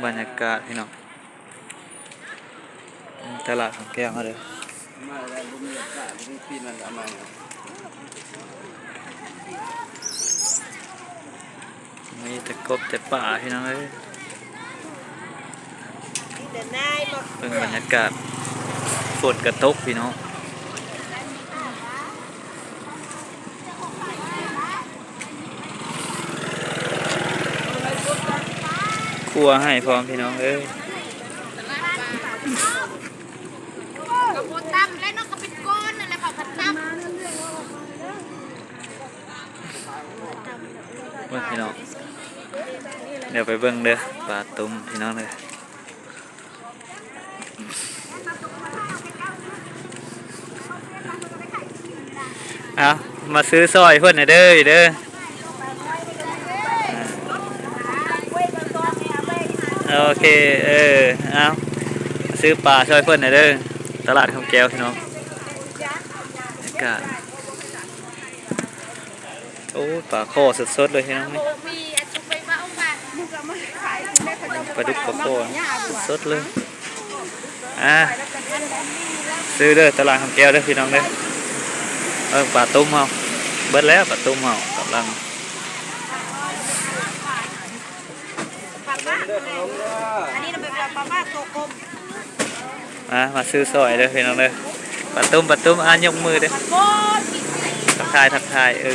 ບັນຍາກາດພີ່ນ້ອງ ຕະຫຼາດຄຳແກ້ວເຮົາເດີ ມີແຕ່ກົບແຕ່ປາພີ່ນ້ອງເອີຍ. ເບິ່ງບັນຍາກາດ ຝົນກະຕົກພີ່ນ້ອງ. ຄົວໃຫ້ພ້ອມພີ່ນ້ອງເອີຍ. ກະບໍ່ຕຳແລ້ວເນາະ ກະເປັນກ້ອນນັ້ນແຫຼະ ເຂົາພັດຕຳ. ເບິ່ງພີ່ນ້ອງ ດຽວໄປເບິ່ງເດີ ປາຕຸ້ມພີ່ນ້ອງເດີ. ເອົາ ມາຊື້ຊ່ອຍເພິ່ນແດ່ເດີ ເດີ. ໂອເຄ ເອີ ເອົາ ມາຊື້ປາຊ່ອຍເພິ່ນແດ່ເດີ ຕະຫຼາດຄຳແກ້ວພີ່ນ້ອງ. ອາກາດ ໂອ້ ປາຄໍສົດໆເລີຍພີ່ນ້ອງ ປາດຸກປາຄໍສົດເລີຍ. ອ່າ ຊື້ເດີ ຕະຫຼາດຄຳແກ້ວເດີພີ່ນ້ອງເດີ. ເບິ່ງປາຕຸ້ມເຮົາ ເບິດແລ້ວປາຕຸ້ມເຮົາ ກຳລັງ ອັນນີ້ນະ ປາປາໂຕກົມ. ມາ ມາຊື້ຊ່ອຍເດີພີ່ນ້ອງເດີ. ປາຕຸ້ມ ປາຕຸ້ມ ອ່າ ຍົກມືເດີ ທັກທາຍ ທັກທາຍ ເອີ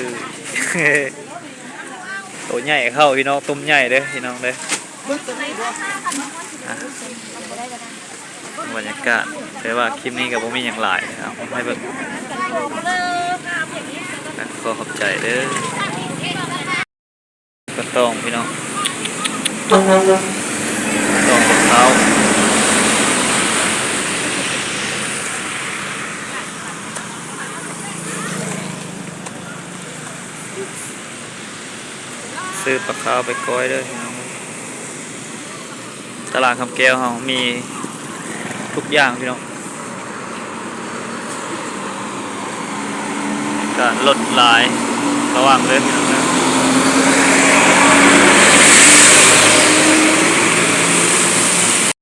ໂຕໃຫຍ່ເຂົ້າພີ່ນ້ອງ ຕຸ້ມໃຫຍ່ເດີພີ່ນ້ອງເດີ. ອ່ະ ບັນຍາກາດ ແຕ່ວ່າຄລິບນີ້ກະບໍ່ມີຫຍັງຫຼາຍ ເອົາໃຫ້ເບິ່ງ ຂໍຂອບໃຈເດີ. ປາຕອງພີ່ນ້ອງ ປາຕອງ ປາຂາວ ຊື້ປາຂາວໄປກ້ອຍເດີພີ່ນ້ອງ. ຕະຫຼາດຄຳແກ້ວເຮົາມີທຸກຢ່າງພີ່ນ້ອງ ກະລົດຫຼາຍ ລະວັງເດີພີ່ນ້ອງເດີ.